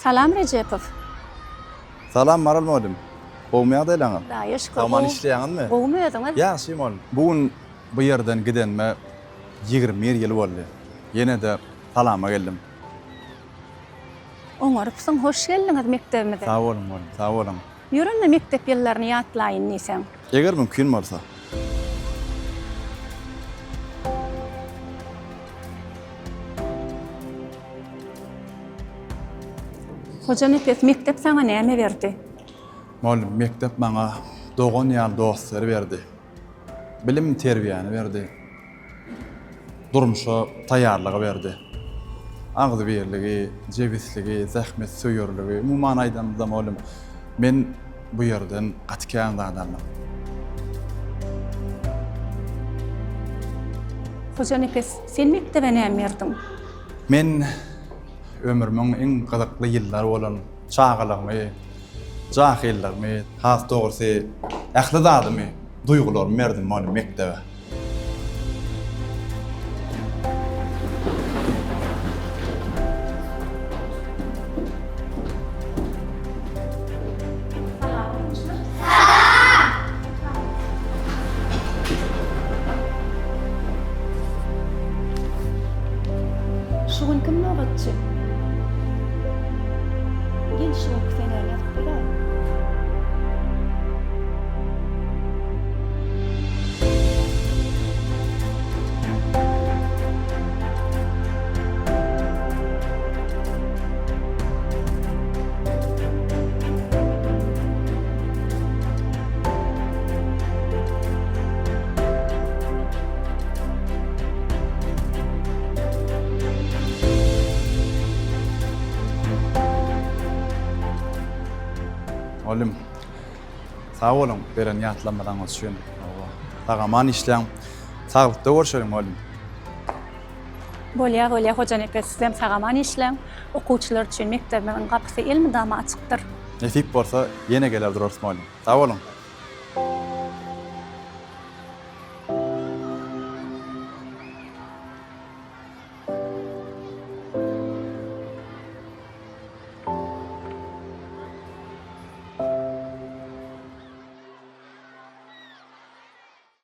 Salam Rejepow. Salam Maral mugallym. Gowumy ýagdaýlaryňyz? Hudaýa şükür. Sagman işleýäňizmi? Gowumy özüňiz? Ýagşy mugallym. Bu gün bu ýerden gidenime 21 ýyl boldy. Ýene-de salama geldim. Oňarypsyň, hoş geldiňiz mekdebimize. Sag boluň mugallym, sag boluň. Ýör onda mekdep ýyllaryny ýatlaýyn diýseň. Eger mümkin bolsa. Hojanepes, mekdep saňa näme berdi? Mugallym, mekdep maňa dogan ýaly dostlary berdi. Bilim terbiýäni berdi. Durmuşa taýýarlygy berdi. Agzybirligi, jebisligi, zähmetsöýerligi, umuman aýdanymyzda mugallym, men bu ýerden gaty kän zat aldym. Hojanepes, sen mekdebe näme berdiň? Men ömrümiň iň gyzykly ýyllary bolan çagalygymy, jahyllygymy, has dogrusy, ähli zadymy, duýgularymy berdim ony mekdebe. Şu gün kim nobatçy? Gel şu günki senäni ýazyp beräý. Mugallym, sag boluň beren ýatlamalaryňyz üçin. Sag-aman işläň. Saglykda görşeliň, mugallym. Bolýar, bolýar, Hojanepes, sizem sag-aman işläň. Okuwçylar üçin mekdebimiziň gapysy elmydama açykdyr. Nesip bolsa, ýene geler durarys, mugallym. Sag boluň.